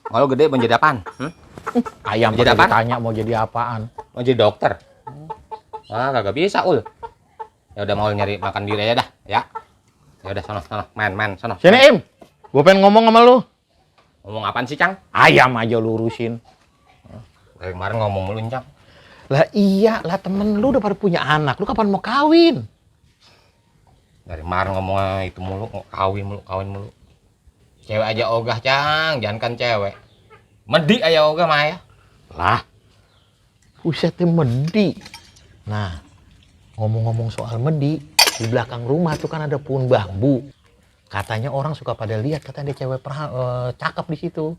Kalau gede mau jadi apaan? Ayam Jadi jadi apaan? tanya mau jadi apaan? Mau jadi dokter? Wah, kagak bisa, Ul. Ya udah mau nyari makan diri aja dah, ya. Ya udah sono, main, sono. Sini Im, gue pengen ngomong sama lu. Ngomong apaan sih, Cang? Ayam aja lu urusin. Dari kemarin ngomong mulu, Cang. Lah iya, lah temen lu udah pada punya anak, lu kapan mau kawin? Dari kemarin ngomong itu mulu, kawin mulu. Cewek aja ogah, Cang, jangankan cewek. Medi aja ogah mah ya. Lah, busetnya medi. Nah, ngomong-ngomong soal medi, di belakang rumah tuh kan ada pohon bambu. Katanya orang suka pada lihat, katanya ada cewek cakep di situ.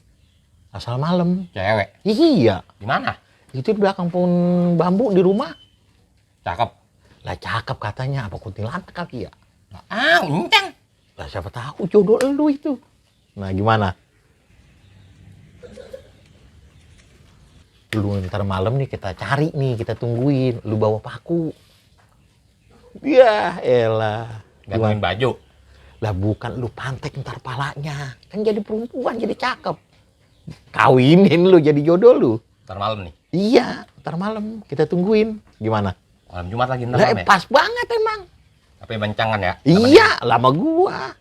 Asal malam. Cewek? Iya. Di mana? Itu di belakang pohon bambu di rumah. Cakep. Lah cakep katanya, apa kuntilanak kali ya? Ah, Cang. Lah siapa tahu jodoh lu itu. Nah gimana? Lu ntar malam nih kita cari nih, kita tungguin. Lu bawa paku. Ya elah. Gantuin baju. Lah bukan lu pantek ntar palanya. Kan jadi perempuan, jadi cakep. Kawinin lu jadi jodoh lu. Ntar malam nih. Iya, ntar malam kita tungguin. Gimana? Malam Jumat lagi ntar Lah malam ya? pas banget emang. Tapi bencangan ya? Iya, lama gua.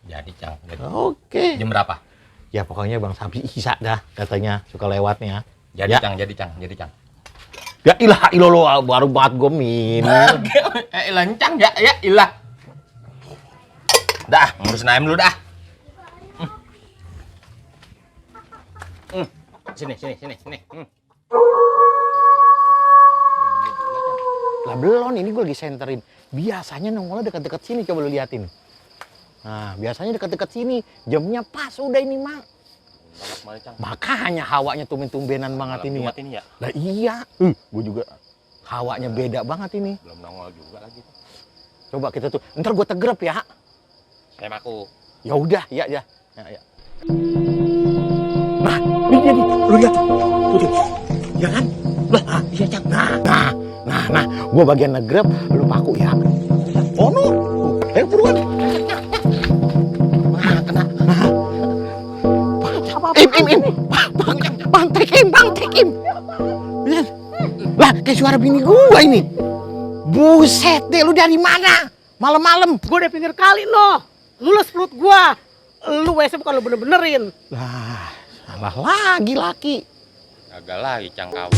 Jadi, Cang. Jadi. Oke. Jam berapa? Ya pokoknya Bang Sabi Isa dah katanya suka lewatnya. Jadi, Ya. Cang. Ya ilah ilolo baru banget gue minum. Lancang ya ilah. Dah, ngurusin ayam dulu dah. Sini. Lah belum, ini gue lagi senterin. Biasanya nongolnya dekat-dekat sini, coba lu liatin. Nah, biasanya dekat-dekat sini. Jamnya pas udah ini, Mang. Makanya hawanya tumben-tumbenan banget ini ya. Ini ya. Lah iya. Gue juga hawanya beda banget ini. Belum nongol juga lagi. Coba kita tuh. Ntar gue tegrep ya. Kayak aku. Ya udah, ya. Nah, ini dia nih. Lu lihat. Tuh dia. Ya kan? Lah, iya Cang. Nah. Gua bagian negrep, lu paku ya. Oh no. Ayo buruan. Kena. Im. Bang Tekim. Lihat. Lah, kayak suara bini gua ini. Buset deh, lu dari mana? Malam-malam. Gue udah pinggir kali no. Lulus perut gua. Lu WC bukan lu bener-benerin. Lah, salah lagi laki. Agak lagi Cang kawin.